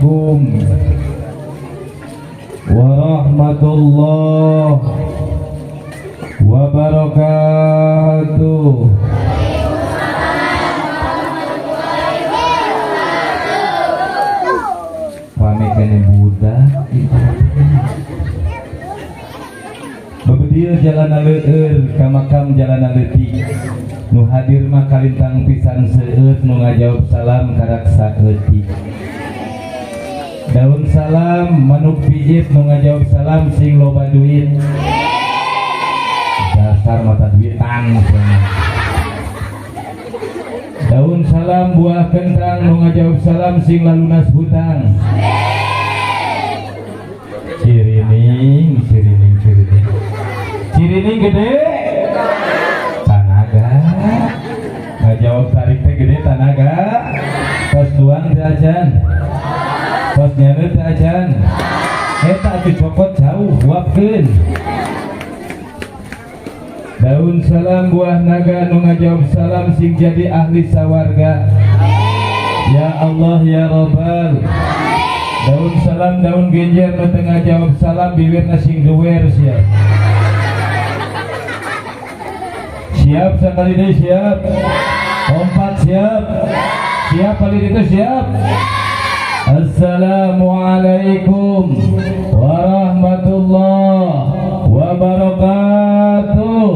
Assalamualaikum warahmatullahi wabarakatuh. Rame kene budak. Bebedia jalan leueur ka makam jalan leutik. Nu hadir mah kalintang pisan seueur, nu ngajawab salam karak saeutik. Daun salam manuk pijit, nu ngajawab salam sing loba duit. Dasar mata duitan. Daun salam buah kentang, nu ngajawab salam sing lalunas hutang. Cirining, cirining, cirining. Cirining gede tanaga. Ngajawab tarik teh gede tanaga. Tos tuang teh acan. Tos nyaneu teh acan. Eta atuh cokot jauh huapkeun. Daun salam buah naga, nu ngajawab salam sing jadi ahli sawarga. Ya Allah ya Rabbal. Daun salam daun genjer, nu teu ngajawab salam bibirna sing duwer sia. Siap sekali deh, siap. Empat siap. Siap kali itu siap. Assalamualaikum warahmatullahi wabarakatuh.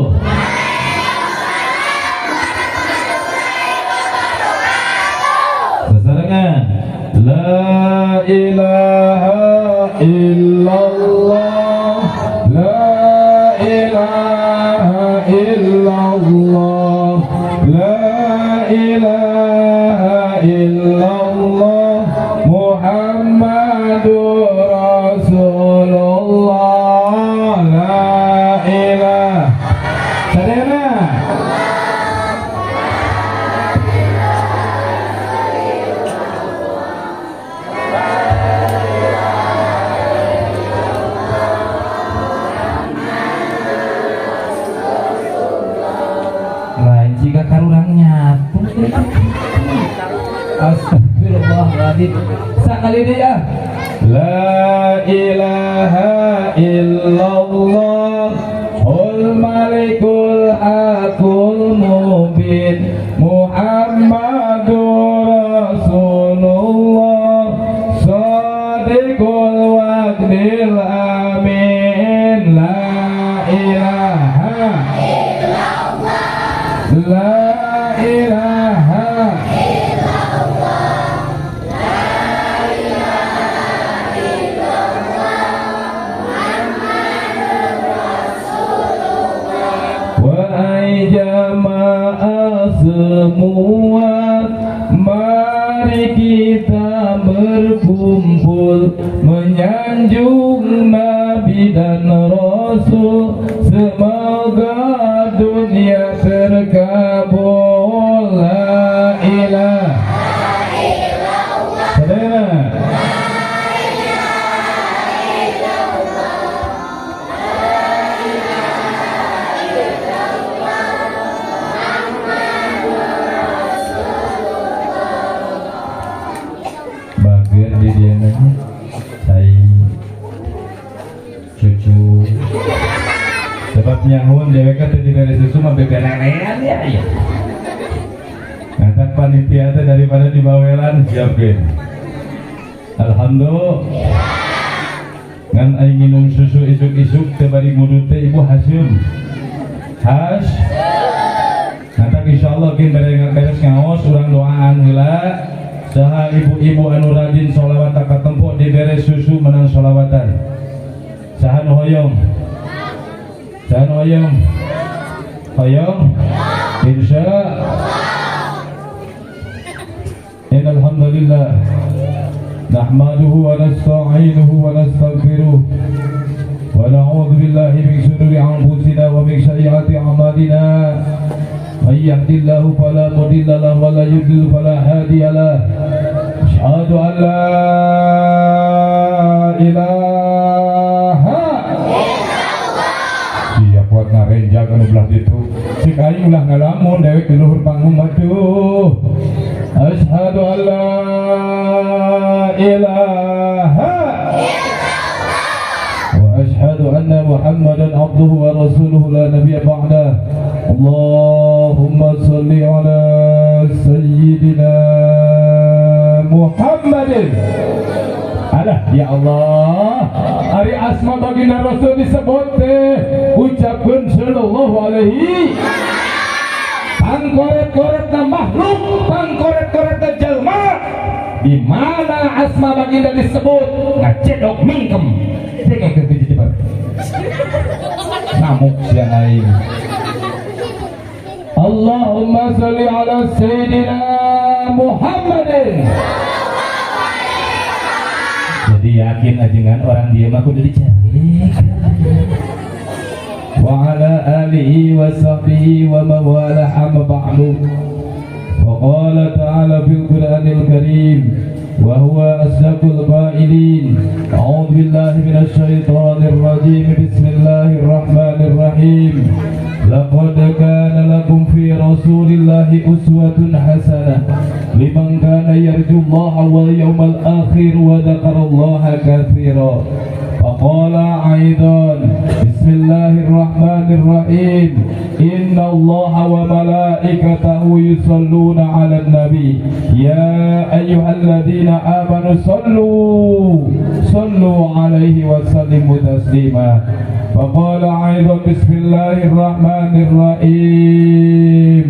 Sesarengan. La ilaha illallah, la ilaha illallah, la ilaha illallah, Muhammadur Rasulullah. La ilaha. Sadayana. Lain jika karurang nyatu. Astagfirullahaladzim. Sakali deui ah. La ilaha illallah Ul malikul hakul mubin Muhammadur Rasulullah Sadiqul wa'dil amin. La ilaha illallah, la ilaha illallah, la ilaha illallah, Muhammadur Rasulullah. Wahai jamaah semua, mari kita berkumpul menyanjung Nabi dan Rasul. Semoga dunia terkabul. La ilaha illallah. Sadayana. La ilaha illallah, la ilaha illallah, Muhammadur Rasulullah. Bagian di dia nanya, saya cucu. Sebab nyahun dewek teh diberi susu mah beberean ya ya. Ngatak panitia teh daripada dibawelan siap ge. Alhamdulillah. Ngan aing minum susu isuk-isuk teh bari ngudut teh ibu haseum. Has. Ngatak insyaallah ge beres ngaos urang doaan heula. Saha ibu-ibu anu rajin sholawat katempo dibere susu menang sholawatan. Saha nu hoyong? Saha nu hoyong? Hoyong? Insya Innal hamdalillah nahmaduhu wa nasta'inuhu wa nastaghfiruh wa na'udzu billahi min shururi anfusina wa min sayyiati a'malina. May yahdihillahu fala mudilla lahu wa la yudlil fala hadiya lahu. Asyhadu an la ilaha illallah. Siap buat ngarenjag anu belah ditu. Cik aing ulah ngalamun dewek di luhur panggung mah tuh. Asyhadu an la ilaha wa ashhadu anna Muhammadan abduhu wa rasuluhu la nabiyya ba'dah. Allahumma salli ala sayyidina Muhammadin. Alah, ya Allah, ari asma baginda Rasul disebut teh, ucapkeun sallallahu alaihi. Pangkoret-koretna makhluk, pangkoret-koretna jelma, di mana asma baginda disebut ngacedok mingkem. Dengekeun ke cepat. Ngamuk sia aing. Allahumma salli ala sayyidina Muhammadin. Jadi yakin ajengan orang dia mah kudu dicari. Wa ala alihi wa sahbihi wa mawalah, amma ba'du. Faqala ta'ala fil Qur'anil Karim wa huwa asdaqul qailin. A'udzu billahi minasy syaithanir rajim. Bismillahirrahmanirrahim. Laqad kana lakum fi Rasulillahi uswatun hasanah liman kana yarjullaha wal yawmal akhir wa dzakarallaha katsira. Faqala aidan, bismillahirrahmanirrahim. Inna Allaha wa malaikatahu yusalluna 'alan nabi ya ayyuhalladzina amanu sallu 'alaihi wa sallimu taslima. Faqala aidan, bismillahirrahmanirrahim.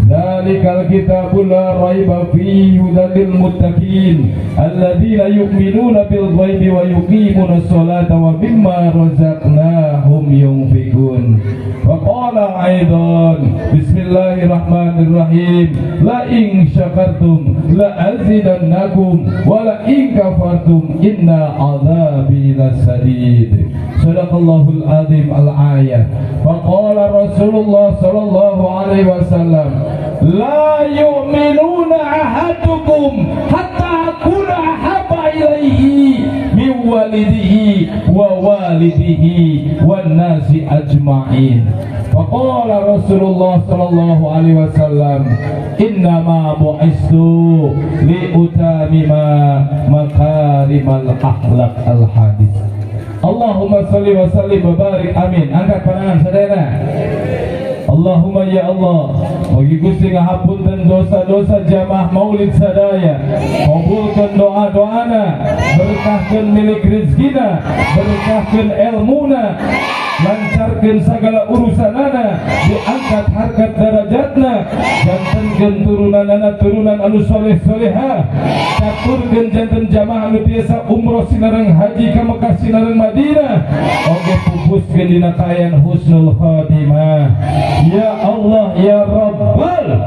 Dzalikal kitabu la raiba fihi hudan lil muttaqin alladzina yu'minuna bil ghaibi wa yuqimuna sholata wa mimma razaqnahum yunfiqun. Wa qala aidan, bismillahirrahmanirrahim. La in syakartum la azidannakum wa la in kafartum inna adzabi lasadid. Sadaqallahul azim al-ayah. Faqala Rasulullah sallallahu alaihi wasallam, la yu'minuna ahadukum hatta akuna ahabba ilaihi min walidihi wa walidihi wan nasi ajma'in. Faqala Rasulullah sallallahu alaihi wasallam, innama bu'istu liutamima makarimal akhlak, al hadis. Allahumma salli wa sallim wa barik, amin. Angkat pandangan sadayana. Allahumma ya Allah, bagi Gusti ngahapunten dosa-dosa jamaah maulid sadaya, kabulkeun doa-doana, berkahkeun milik rezekina, berkahkeun ilmuna, lancarkeun segala urusanana, diangkat harkat darajatna, jantenkeun turunanana turunan anu soleh soleha, caturkeun janten jamaah anu biasa umroh sinareng haji ka Mekah sinareng Madinah, oge pupuskeun dina kaayaan husnul khatimah. Ya Allah ya Rabbal.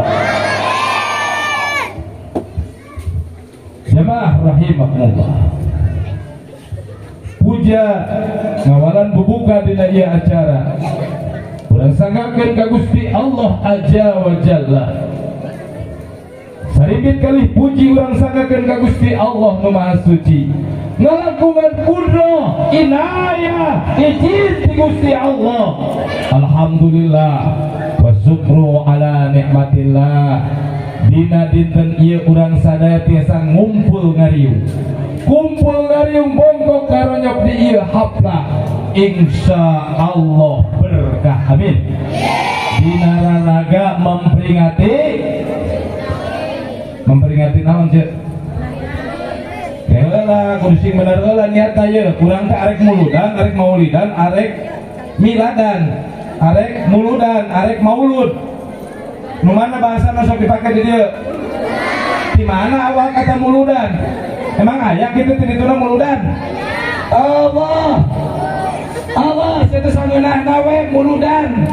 Jamaah rahimakumullah, puja ngawalan bubuka dina ieu acara urang sanggakeun ka Gusti Allah Azza wa Jalla. Saribit kali puji urang sanggakeun ka Gusti Allah nu Maha Suci, ngalakukan kudro inayah izin ti Gusti Allah. Alhamdulillah wa syukru ala nikmatillah. Dina dinten ieu urang sadaya tiasa ngumpul ngariung, kumpul ngariung bongkok karonyok di ieu hafla, insya Allah berkah, amin. Dina raraga memperingati naon cek? Heula kudu sing bener heula niatna ye. Urang teh arek muludan, arek maulidan, arek miladan, arek muludan, arek maulud. Nu mana bahasa nu sok dipake di dieu? Di mana awal kata muludan? Emang aya kitu ti dituna muludan? Allah. Allah, saya teh sangeunahna we muludan.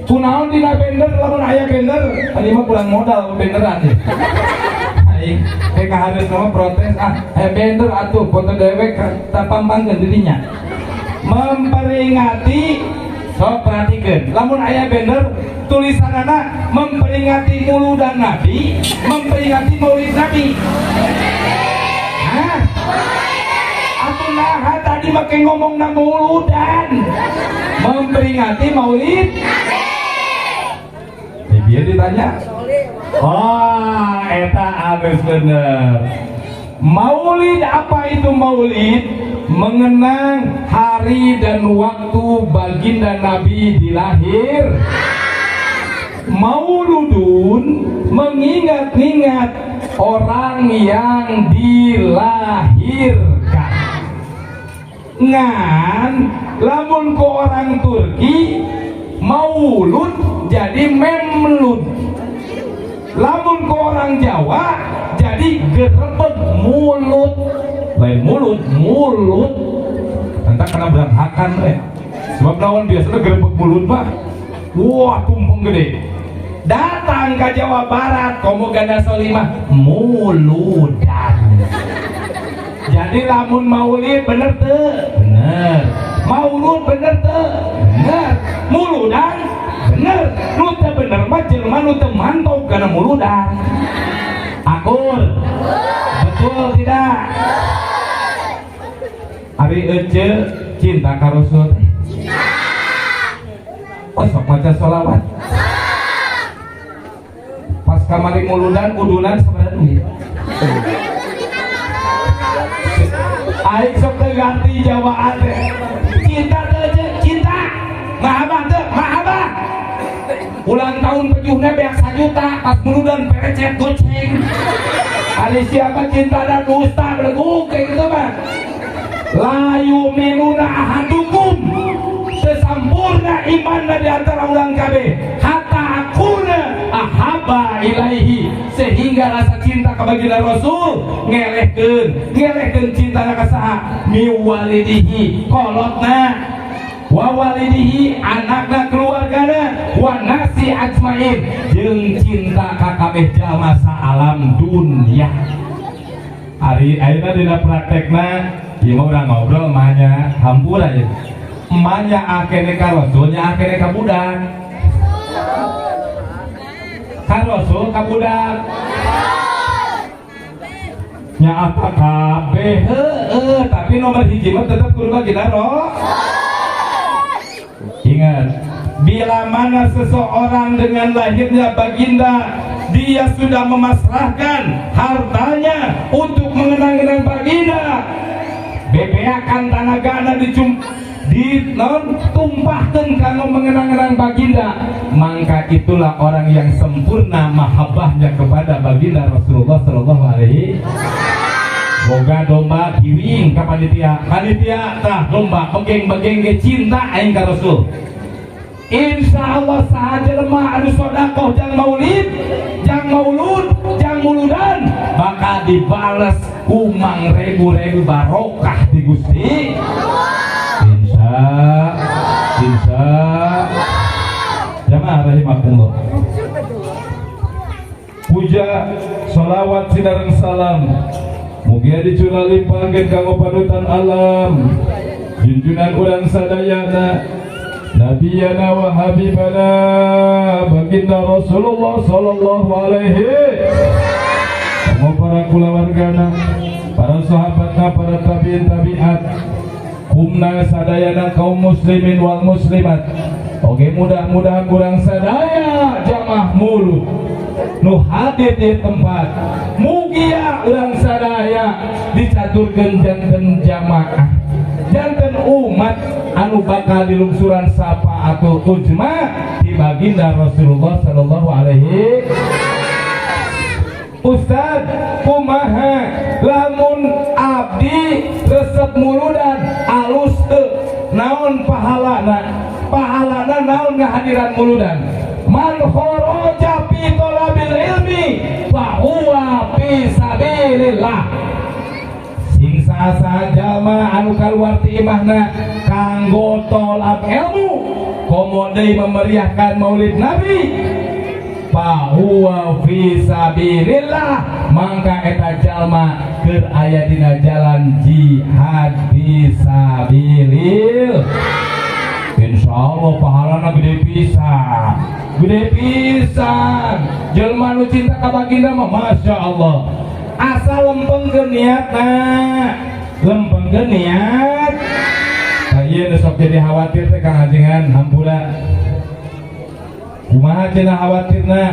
Kunaon dina banner, lamun aya banner, tadi mah kurang modal banneran. Aing kayak kahareup mah protes ah, aya banner atuh foto dewek tapampangkeun dirinya. Memperingati, sok perhatikan, lamun aya banner tulisanana memperingati muludan Nabi, memperingati Maulid Nabi. Hah? Atuh naha tadi make ngomong na muludan, memperingati Maulid. Ya, dia ditanya. Oh, eta alus bener. Maulid, apa itu maulid? Mengenang hari dan waktu baginda Nabi dilahir. Mauludun mengingat-ingat orang yang dilahirkan. Ngan lamun ku orang Turki maulud jadi memlud, lamun ku orang Jawa jadi gerebek mulut, lain mulut, mulut. Entah karena berantakan eh. Sebab lawan biasanya gerebek mulut mah, wah, tumpeng gede. Datang ke Jawa Barat komo Ganda Solimah, muludan. Jadi lamun maulid bener tuh, bener. Maulud bener tuh, bener. Muludan bener. Nu teu bener mah jelema nu teu mantau kana muludan. Akur? Betul tidak? Ari Ece cinta ka Rasul teh? Oh, sok maca sholawat. Pas kamari muludan udunan sabaraha duit? Aing sok teu ganti jawaban teh. Cinta teu, Ece? Cinta. Mahabbah teu? Mahabbah. Ulang tahun pejuhna beak 1 juta, pas muludan perecet goceng. Ari siapa cinta dan dusta belegug kayak gitu mah. La yu'minuna ahadukum, sesampurna imanna di antara urang kabeh, hatta akuna ahabba ilaihi, sehingga rasa cinta ka baginda Rasul ngelehkeun, ngelehkeun cinta ka saha? Min walidihi, kolotna, wa walidihi, anakna, keluargana, wa nasi ajmain, jeung cinta ka kabeh jalma alam dunia. Ari ayeuna dina praktekna ieu mah urang ngobrol manya hampura ya. Manya akene ka Rasul, nya akene ka budak. Ka Rasul ka budak. Nya apa kabeh heueuh, tapi nomor hiji mah tetep kudu baginda Rasul. Ingat, bila mana seseorang dengan lahirnya baginda dia sudah memasrahkan hartanya untuk mengenang-kenang baginda, bebeakan tanagana dicum di non tumpahkan kanggo mengenang-kenang baginda, maka itulah orang yang sempurna mahabbahnya kepada baginda Rasulullah Shallallahu Alaihi. Boga domba kiwing ka panitia, panitia tah domba begeng-begeng ge cinta aing ka Rasul. Insya Allah saha jelema anu sodakoh jang maulid, jang maulud, jang muludan bakal dibales ku mangrebu-rebu barokah di Gusti. Insya Insya jamaah rahimakumullah. Puja, sholawat sinareng salam mugia dicurah limpahkeun kanggo panutan alam, junjunan urang sadayana, Nabiyana wa habibana baginda Rasulullah sallallahu alaihi, kanggo para kulawargana, para sahabatna, para tabiin tabiat, kumna sadayana kaum muslimin wal muslimat. Oke, mudah-mudahan kurang sadaya jamaah mulut nu hadir di tempat, mugia urang sadaya dicaturkeun janten jamaah, janten umat anu bakal dilungsuran syafaatul uzma di baginda Rasulullah sallallahu alaihi. Ustad, kumaha lamun abdi resep muludan, alus teu? Naon pahalana? Pahalana naon ngahadiran muludan? Man kharaja fi talabil ilmi fa huwa fi sabilillah. Sing saha jalma anu kaluar ti imahna kanggo tolab ilmu, komo deui memeriahkan Maulid Nabi, fahuwa fi sabilillah, mangka eta jalma keur aya dina jalan jihad fi sabilil. Insyaallah pahalana gede pisan, gede pisan. Jelma nu cinta ka baginda mah masya Allah, asal lempengkeun niatna, lempengkeun niat. Nah, ieu nu sok jadi khawatir teh, Kang Ajengan, hampura. Kumaha cenah khawatirna?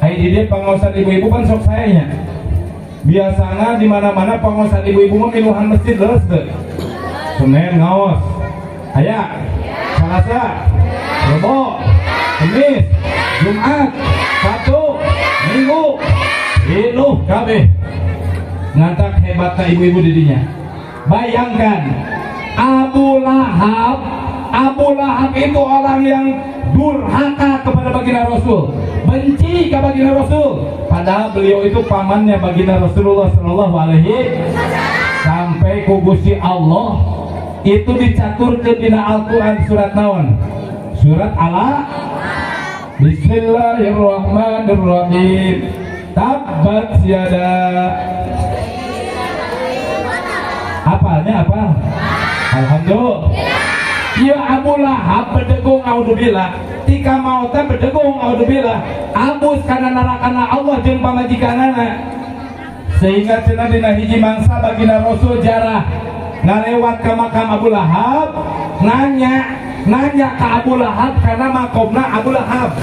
Ai di dieu pangaosan ibu-ibu kan sok sae nya. Biasanya di mana-mana pangaosan ibu-ibu mah miluhan masjid, leres teu? Senin ngaos. Aya. Salasa. Rebo. Kamis. Jumat. Sabtu. Minggu. Pinuh kabeh. Ngantak hebatna ibu-ibu di dinya. Bayangkan Abu Lahab. Abu Lahab itu orang yang durhaka kepada baginda Rasul, benci ke baginda Rasul. Padahal beliau itu pamannya baginda Rasulullah Shallallahu Alaihi. Sampai ku Gusti Allah itu dicaturkeun dina Al-Quran surat naon? Surat Ala. Bismillahirrahmanirrahim. Tabbat yada. Apalnya apa? Alhamdulillah. Ya, Abu Lahab bedegong audzubillah. Tika mautna bedegong audzubillah. Abus kana nerakana Allah jeung pamajikanana. Sehingga cenah dina hiji mangsa baginda Rasul jarah ngalewat ke makam Abu Lahab, nanya nanya ke Abu Lahab karena makomna Abu Lahab.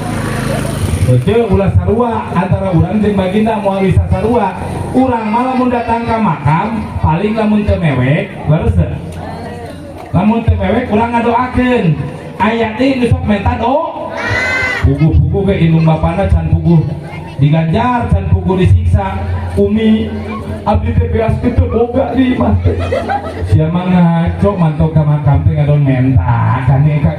Ece ulah sarua antara urang jeung baginda, moal bisa sarua. Urang malah mun datang ke makam paling lamun teu mewek, leres teu? Lamun teu mewek urang ngadoakeun. Aya deui nu sok menta do. Puguh-puguh ke indung bapana can puguh diganjar, can puguh disiksa. Umi, abdi teh beas kitu boga di imah teh. Sia mah ngaco, mantau ka makam teh ngadon menta ka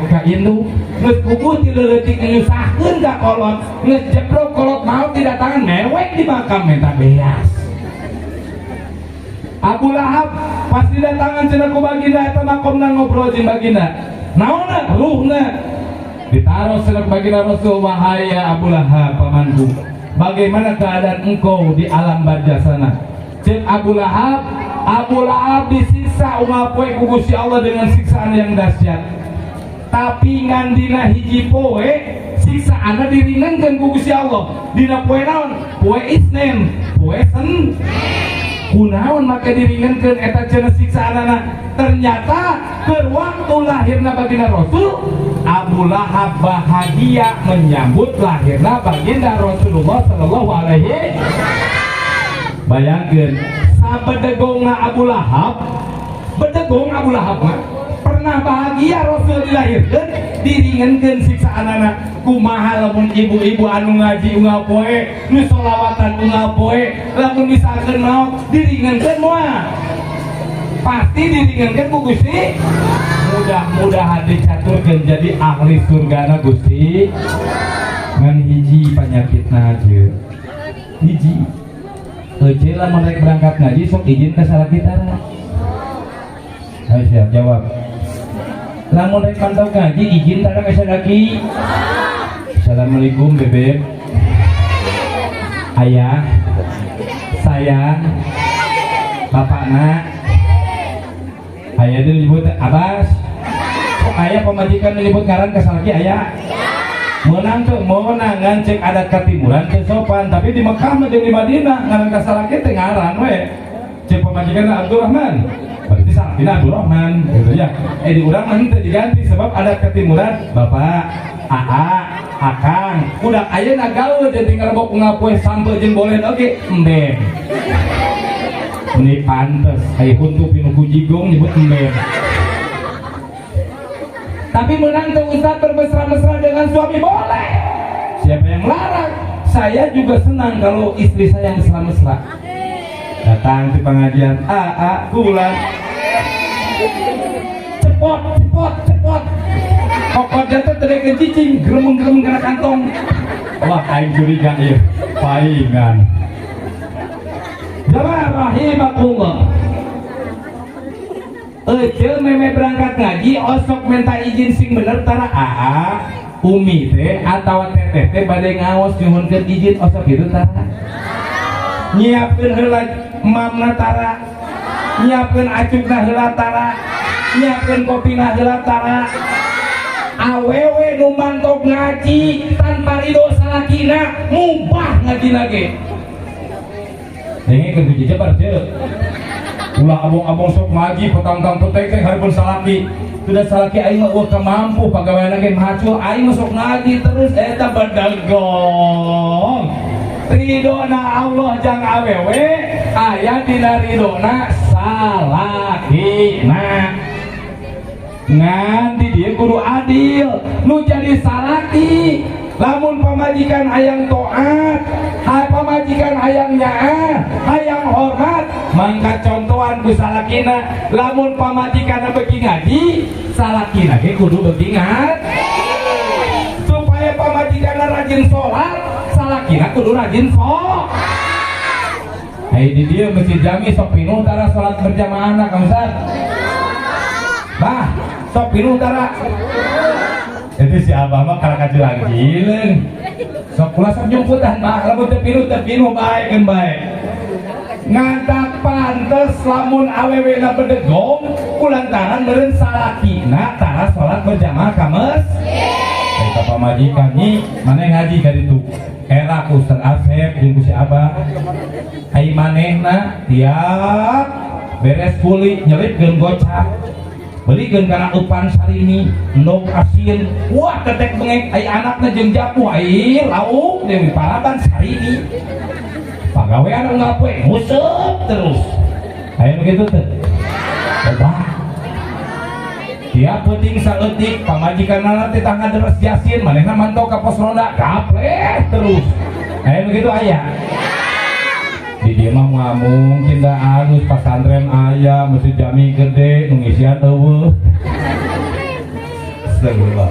ka indung. Geus puguh ti leutik nyusahkeun ka kolot, geus jeblok kolot maot didatangan mewek di makam menta beas. Abu Lahab pasti datangan cenah ku baginda eta makomna, ngobrol jeung baginda. Naonna ruhna ditaruh cenah ku baginda Rasul, "Wahai Abu Lahab, pamanku, bagaimana keadaan engkau di alam barzah sana?" Cek Abu Lahab, Abu Lahab disiksa unggal poe ku Gusti Allah dengan siksaan yang dahsyat. Tapi ngan dina hiji poe siksaanna diringankeun ku Gusti Allah. Dina poe naon? Poe Isnin, poe Sen. Kunaon make diringankeun eta cenah siksaanana? Ternyata keur waktu lahirna baginda Rasul, Abu Lahab bahagia menyambut lahirna baginda Rasulullah Sallallahu Alaihi. Bayangkeun sabedegongna Abu Lahab, bedegong Abu Lahab mah pernah bahagia Rasul dilahirkan, diringankeun siksaanana. Kumaha lamun ibu-ibu anu ngaji unggal poe, nu sholawatan unggal poe, lamun misalkan maot diringankeun moal? Pasti diringankeun ku Gusti. Mudah-mudahan dicaturkeun jadi ahli surgana Gusti. Ngan hiji panyakitna aja, hiji. Ece lamun rek berangkat ngaji sok izin ke salaki tara? Ayo, siap jawab. Lamun rek pantau ngaji izin tara ke salaki? "Assalamualaikum, bebek, ayah, sayang, bapak nak." Ayah dia disebut Abbas. Kok ayah pamajikan menyebut ngaran ke salaki ayah? Menang tuh, menang. Ngan cek adat katimuran teu sopan, tapi di Mekah mah jeung di Madinah ngaran ka salaki teh ngaran we. Cek pamajikan Abdurrahman, berarti salakina Abdurrahman gitu ya. Eh, di urang mah henteu, diganti sebab adat katimuran bapak, aa, akang. Udah ayeuna gaul jadi ngerebok ngapoe sampe jeung boleh oge embem. Ini pantes aya huntu pinu kujigong nyebut embem. Tapi menang tuh, Ustaz, bermesra-mesra dengan suami boleh. Siapa yang melarang? Saya juga senang kalau istri saya mesra-mesra. Datang di pengajian, a a pulang. Cepot, cepot, cepot. Kokot jatuh tadi ke cicing, geremeng-geremeng kena kantong. Wah, aing curiga ieu. Paingan. Jamaah rahimakumullah. Ece meme berangkat ngaji osok minta izin sing bener tara? Aa, umi teh atau teteh teh bade ngaos, nyuhunkeun izin, osok gitu tara? Nyiapkeun heula mamna tara? Nyiapkeun acukna heula tara? Nyiapkeun kopina heula tara? Awewe nu mantok ngaji tanpa ridho salakina mubah ngajina ge. Dengekeun ku Cicebar ceuk. Ulah abong-abong sok ngaji petangtang petek teh hareupeun salaki. Sudah, salaki aing mah euweuh kamampu, pagawean ge macul, aing mah sok ngaji terus, eta bedegong. Ridona Allah jang awewe aya dina ridona salakina. Ngan di dieu kudu adil nu jadi salaki. Lamun pamajikan hayang toat, pamajikan hayang nyaah, hayang hormat, mangka contohan ku salakina. Lamun pamajikan beuki ngaji, salakina ge kudu beuki ngaji. Supaya pamajikan rajin sholat, salakina kudu rajin sholat. Hai, di dieu Masjid Jami sok pinuh tara sholat berjamaah, Kang Ustaz? Bah, sok pinuh tara? Itu si abah mah kalah kajilang-jileung. Sok kula sok jumputan, bah, lamun teu pinuh, teu pinuh bae, keun bae. Ngantak pantes lamun awewena bedegong kulantaran meureun salakina tara salat berjamaah ka masjid. Ka pamajikan, "Nyi, maneh ngaji ka ditu. Era ku Ustaz Asep jeung ku si abah. Ai manehna tiap beres kuli nyelipkeun gocap, belikeun kana eupan sarimi, endog asin, wah, tetek bengek. Ai anakna jeung japuh, ai lauk deui paraban sarimi. Pagawean unggal poe nguseup terus." Aya begitu teh? Coba tiap peuting saeutik pamajikanna teh tangga deres yasin, manehna mantau ka pos ronda, gapleh terus. Aya begitu aya? Di dieu mah moal mungkin da alus, pasantren aya, Masjid Jami gede, nu ngisian euweuh. Astagfirullah.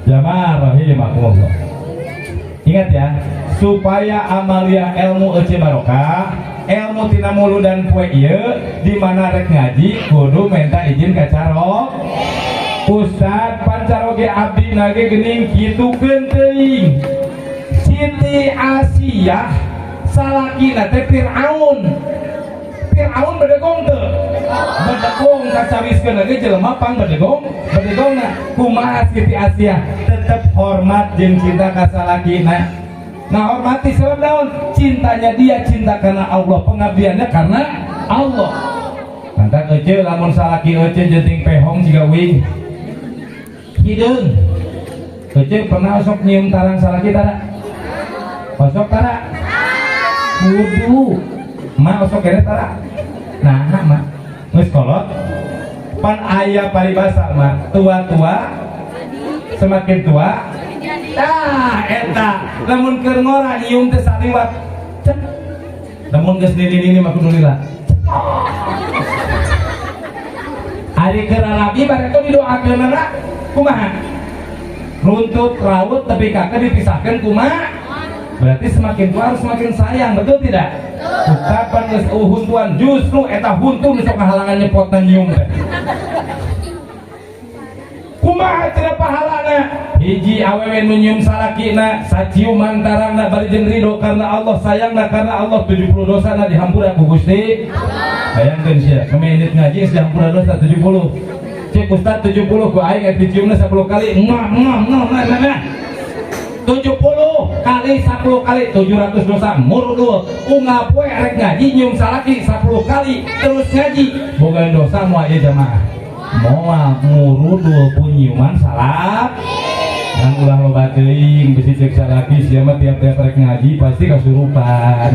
Jamaah rahimakumullah, ingat ya, supaya amalia ilmu ece barokah, ilmu tina muludan poe ieu, di mana rek ngaji kudu minta izin ka carog. "Ustad, pan caroge abdi nage geuning kitukeun teuing." Siti Asiyah salakina teh Fir'aun. Fir'aun bedegong teu? Bedegong. Kacawiskeun lagi jelema pang bedegong bedegongna. Kumaha Siti Asiyah tetep hormat jeung cinta ka salakina? Nah, hormati sebab naon? Cintanya dia cinta karena Allah, pengabdiannya karena Allah. Mantap ece, lamun salaki ece jenting pehong jiga uing hideung. Ece pernah osok nyium tarang salaki tara? Osok tara? Kudu. Ma, osok kene tara? Nah, ma geus kolot pan aya paribasa mah, tua-tua semakin tua. Ah, eta lamun keur ngora nyium teh saliwat cek, lamun geus nini-nini mah kudu lila. Ari keur rabi bareto didoakeunana kumaha? Runtut raut tapi kakak dipisahkan kumaha? Berarti semakin tua harus semakin sayang, betul tidak? Kapan geus huntuan, justru eta huntu nu sok ngahalangan nyepotna nyium teh. Kumaha cenah pahalana? Hiji, awewe nu nyium salakina saciuman tarangna bari jeung ridho karena Allah, sayangna karena Allah, 70 dosana dihampura ku Gusti. Bayangkeun sia, kemenit ngaji geus dihampura dosa 70. Cek Ustad 70, ku aing rek diciumna 10 kali. Muah muah muah muah muah. 70 kali 10 kali 700 dosa murudul. Unggal poe rek ngaji nyium salaki 10 kali terus ngaji boga dosa moal ieu jamaah? Moal murudul pun nyiuman salak. Dan ulah loba teuing, bisi cek salaki, "Sia mah tiap-tiap rek ngaji pasti kasurupan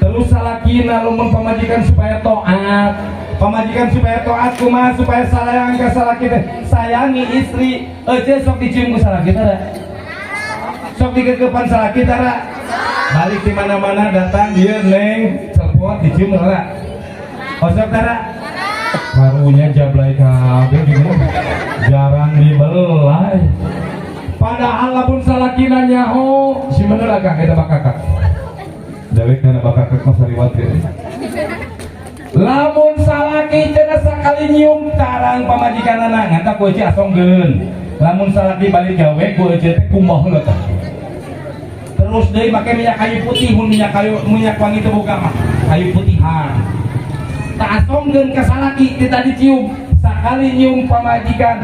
terus." Salakina lamun pamajikan supaya taat, pamajikan supaya taat kumaha? Supaya sayang ka salaki teh, sayangi istri. Ece sok dicium ku salaki tara? Sok dikekepan salaki tara? Balik di mana-mana datang dia, "Neng," telepon, dicium tara? Osok tara? Karunya jablay kabeh gitu, jarang dibelai. Padahal lamun salakina nyaho si bener akang eta bakakak dewek kana bakakak mah sariwat ya. Lamun salaki cenah sakali nyium tarang pamajikanana, ngantak ku ece asongkeun. Lamun salaki balik gawe, ku ece teh kumbah heula tah, terus deui make minyak kayu putih. Mun minyak kayu, minyak wangi teu boga mah kayu putihan, tak asongkeun ka salaki. Ti tadi cium, sakali nyium pamajikan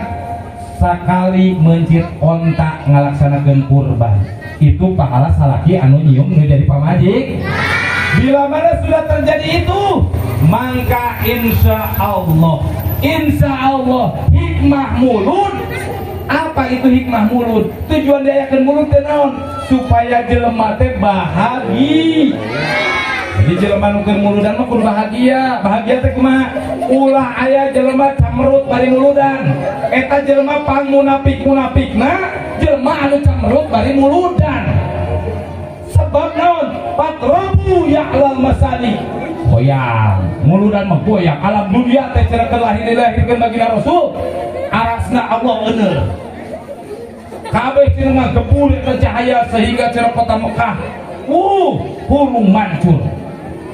sakali mencit onta ngalaksanakeun kurban. Itu pahala salaki anu nyium nu jadi pamajik. Bila mana sudah terjadi itu, maka insya Allah, insya Allah hikmah mulud Apa itu hikmah mulud? Tujuan diayakeun mulud teh naon? Supaya jelema teh bahagia. Jadi jelema nu keur muludan mah kudu bahagia. Bahagia teh kumaha? Ulah aya jelema camerut bari muludan. Eta jelema pang munafik-munafikna jelema anu camerut bari muludan. Sebab naon? Fathrabu ya'lal masani. Goyang, muludan mah goyang. Alam dunia teh cenah keur lahir dilahirkeun baginda Rasul. Arasna Allah euneur. Kabeh cenah mah gebul eta cahaya sehingga cenah kota Mekah hurung mancur.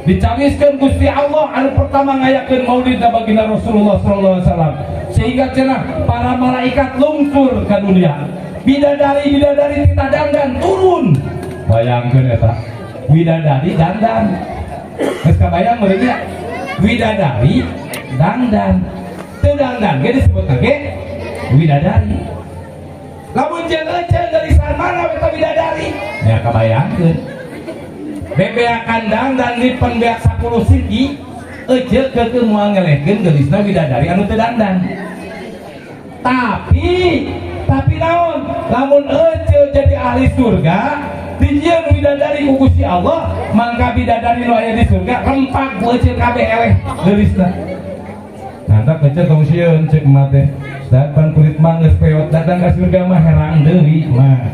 Dicawiskeun Gusti Allah anu pertama ngayakeun maulid baginda Rasulullah sallallahu alaihi wasallam, sehingga cenah para malaikat lungsur ke dunia, bidadari bidadari tita dandan turun. Bayangkeun eta bidadari dandan, geus kabayang meureun nya? Widadari dandan, teu dandan ge disebut ge widadari. Lamun jeung eceun geulisan mana eta bidadari ya? Kabayangkeun bebeakan dandan lipen beak 10 siki, ece keukeuh moal ngelehkeun geulisna bidadari anu teu dandan. Tapi naon, lamun ece jadi ahli surga, dijieun bidadari ku Gusti Allah, mangka bidadari nu aya di surga rempak ku ece kabeh, eleh geulisna. Nanti ece tong sieun, cek emak teh pan kulit mah geus peot, datang ka surga mah herang deui mah.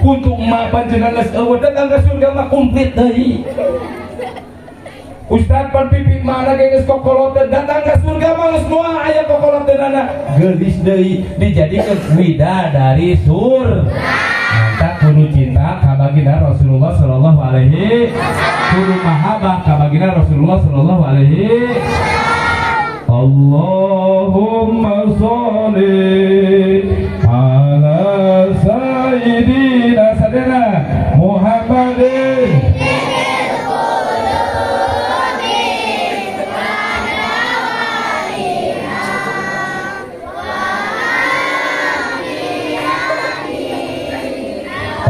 Untuk emak panjenengan geus eueuh, datang ka surga mah komplit deui. Ustad, pan pipi mana ge geus kokoloteun, datang ka surga mah geus moal aya kokoloteunana, geulis deui, dijadikeun widadari sur. Mantap, kudu cinta ka baginda Rasulullah sallallahu alaihi, kudu mahabbah ka baginda Rasulullah sallallahu alaihi. Allahumma sholli ala sayyidina sadana Muhammadin.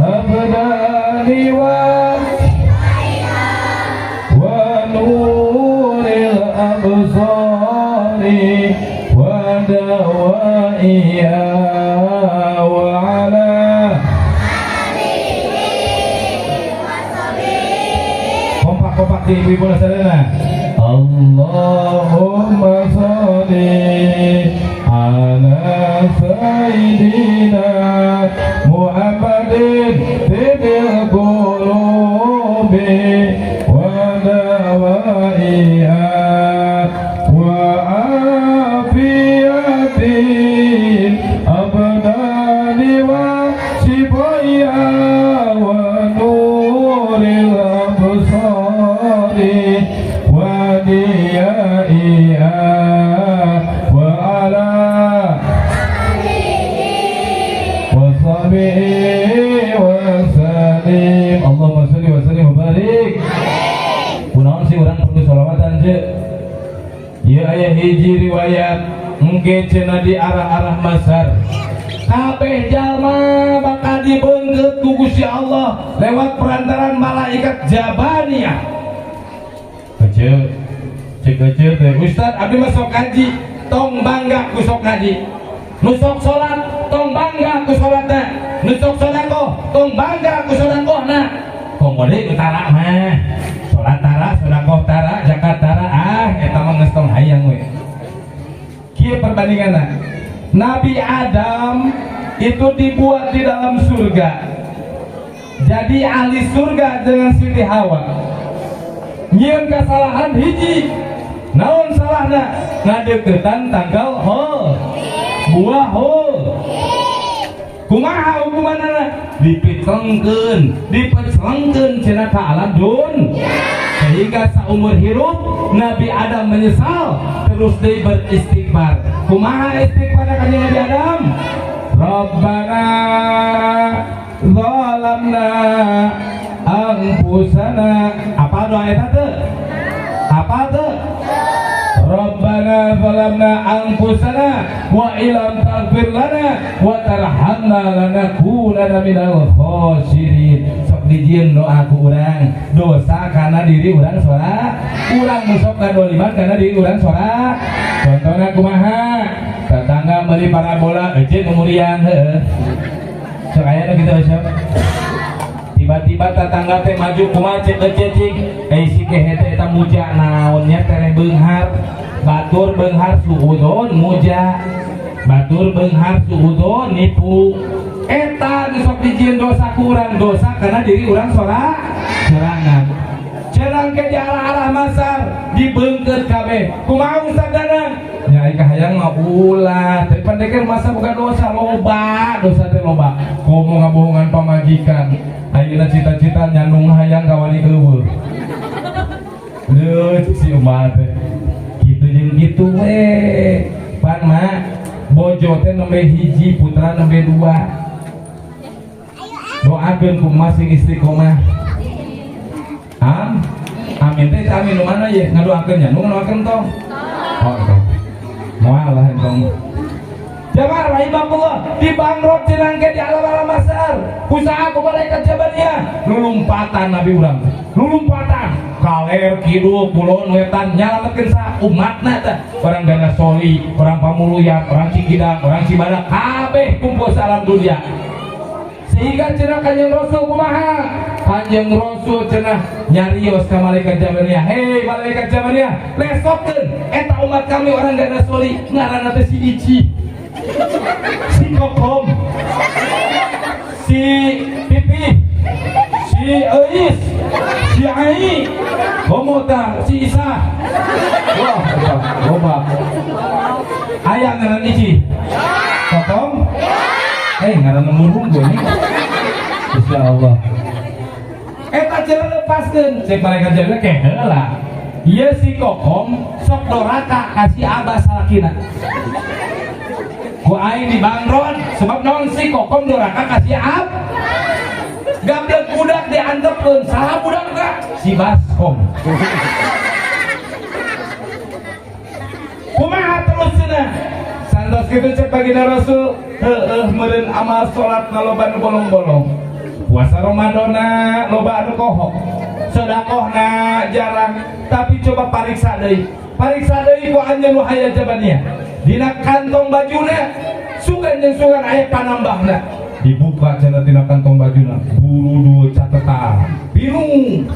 Abdani wa nuril absari wa dawaiha wa ala. Kompak-kompak di ibu-ibu sadana. Allahumma sholli ala sayyidina Muhammadin tibil qulubi wa dawaiha wa afiyatil abdani wa shifaiha wa nuril absari wa diyaiha wa ala wa sahbihi wa salim. Allahumma sholli wa sallim wa barik. Kunaon sih urang perlu sholawatan ce? Ieu aya hiji riwayat, engke cenah di arah-arah masar kabeh jalma bakal dibeungkeut ku Gusti Allah lewat perantaran malaikat Jabaniyah. Kecil cek kecil teh, "Ustad, abdi mah sok ngaji." Tong bangga ku sok ngaji. Nu sok salat tong bangga ku salatna. Nu sok sedekah tong bangga ku sedekahna. Komo deui nu tara mah, salat tara, sedekah tara, zakat tara, ah eta mah geus tong hayang we. Kieu perbandinganna, Nabi Adam itu dibuat di dalam surga, jadi ahli surga dengan Siti Hawa. Nyieun kesalahan hiji. Naon salahna? Ngadeukeutan tangkal hol, buah hol. Kumaha hukumanana? Dipiclengkeun, dipeclengkeun cenah ka alam dun, sehingga saumur hirup Nabi Adam menyesal terus deui beristighfar. Kumaha istighfar kanjeng Nabi Adam? Rabbana zalamna anfusana. Apa doa eta teu? Apa teu? Rabbana zalamna anfusana wa illam taghfir lana wa tarhamna lanakunanna minal khasirin. Sok. sok dijieun doa ku urang, dosa karena diri urang sora, urang nu sok ngadoliman karena diri urang sora. Contohna kumaha? Tetangga meuli parabola, euceun muriang heueuh. Sok aya nu kitu sok. Tiba-tiba tetangga teh maju, kumaha cek ece cing, eh si kehe teh eta muja naonnya tereh beunghar, batur beunghar suudon muja, batur beunghar suudon nipu. Eta nu sok dijieun dosa ku urang, dosa karena diri urang sora sorangan. Cenang ke di arah-arah masar dibeungkeut kabeh. Kumaha Ustaz Danang? Nya ai kahayang mah ulah, tapi pandeker masa bukan dosa loba, dosa teh loba. Komo ngabohongan pamajikan. Ayeuna cita-cita nyandung hayang kawani eueuh. Leuh cik si umat teh. Kitu jeung kitu we. Pan mah bojo teh nembe hiji, putra nembe dua. Doakeun ku masing istiqomah. Am, amin teh amin nu mana ye ngadoakeun nya, nu ngadoakeun tong. Oh, tong. Moal lah entong. Jamaah rahimahullah, dibangkrot cenang ke di alam-alam masar. Usaha ku malaikat jabannya, lulumpatan nabi urang. Lulumpatan kaler kidul kulon wetan nyalametkeun sa umatna teh. Orang Gandasoli, orang Pamuluyan, orang Cikidang, orang Cibadak, kabeh kumpul salam dunia. Sehingga cenah Kanjeng Rasul kumaha? Kanjeng Rasul cenah nyarios ka malaikat jabaniyah. Hei malaikat jabaniyah, lesokkeun eta umat kami orang Gandasoli ngaranna teh si Ici, si Kokom, si Pipi, si Eis, si Ai, Komota, si Isa. Wah, eta loba. Aya ngaran Ici. Kokom? Eh, ngaran murung gue nih. Insya Allah. Eta cenah lepaskeun, cek malaikat jaga ke heula. Ieu si Kokom sok doraka ka si Abah salakina. Ku aing dibangkrot sebab naon si Kokom doraka ka si Ab. Gablek budak diantepkeun, saha budak teh? Si Baskom. Kumaha terus cenah? Santos kitu cek baginda Rasul, heueuh meureun amal salat na loba nu bolong-bolong. Puasa Ramadana loba anu kohok. Sedekahna jarang, tapi coba pariksa deui. Pariksa deui ku anjeun nu haya jabaniyah. Dina kantong bajuna sugan jeung sugan aya panambahna. Dibuka cenah tina kantong bajuna, buru dua catatan. Bingung.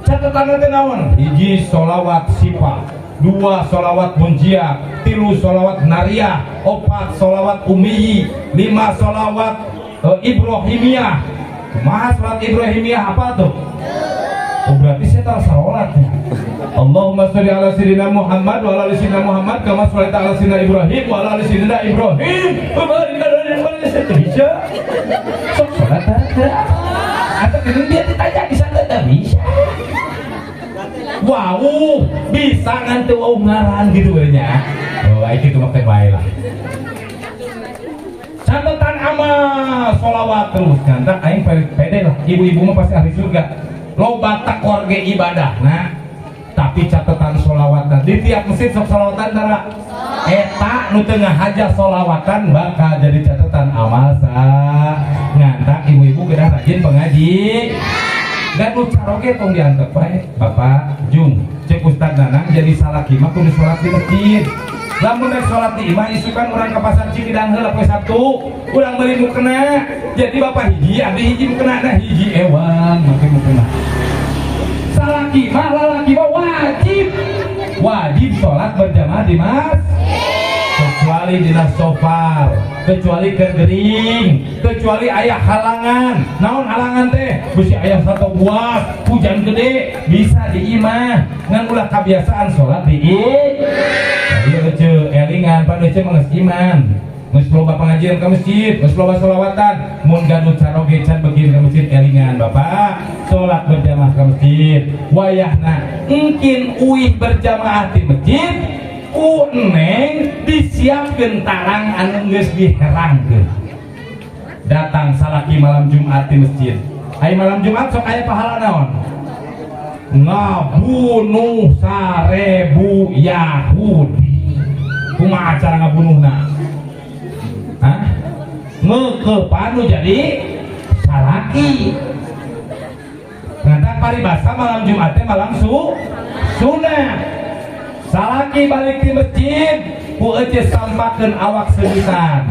Catatan teh naon? Hiji solawat sifat, dua solawat munjia, tilu solawat nariyah, opat solawat umiyi, lima solawat Ibrahimiyah. Kumaha solawat Ibrahimiyah apa tuh? Oh berarti saya tahu sholatnya. Allahumma sholli ala sayyidina Muhammad wa ala ali sayyidina Muhammad kama sholaita ala sayyidina Ibrahim wa ala ali sayyidina Ibrahim. Wa barik ala sayyidina bisa. Sok sholat teh. Atau ini dia ditanya bisa tidak bisa. Wow, bisa nganti wow ngaran gitu nya. Oh, itu mah teh bae lah. Catatan amal sholawat terus ngantak aing pede lah. Ibu-ibu mah pasti ahli surga. Loba takor ge ibadah nah, tapi catatan sholawatan di tiap masjid sok sholawatan tara eta nu teu ngahaja sholawatan bakal jadi catatan amal sa ngantak ibu-ibu kedah rajin pengaji dan nu caroge tong diantep bae Bapak Jung cek Ustad Nanang jadi salaki mah kudu sholat di masjid. Lamun rek sholat di imah isukan urang ke pasar Cikidang heula poe Sabtu urang meuli nu kena jadi bapak hiji abdi hiji nu kena nah hiji ewang make nu kena. Salaki mah lalaki mah wajib wajib sholat berjamaah di mas kecuali dina sofar, kecuali kegering, kecuali ayah halangan. Naon halangan teh? Bisi ayah satu buah hujan gede bisa di imah ngan ulah kebiasaan sholat di Iya ece elingan pan ece mah geus iman. Geus loba pengajian ke masjid, geus loba sholawatan, mun gaduh caroge can begin ke masjid elingan Bapak, sholat berjamaah ke masjid. Wayahna mungkin uih berjamaah di masjid, ku neng disiapkeun tarang anu geus diherangkeun. Datang salaki malam Jumat di masjid. Ai malam Jumat sok aya pahala naon? Ngabunuh 1000 Yahudi. Kumaha cara ngabunuhna? Hah? Ngeukepan nu jadi salaki. Paribasa malam Jumat teh malam sunah. Salaki balik di masjid ku ece sampakeun awak sedutan,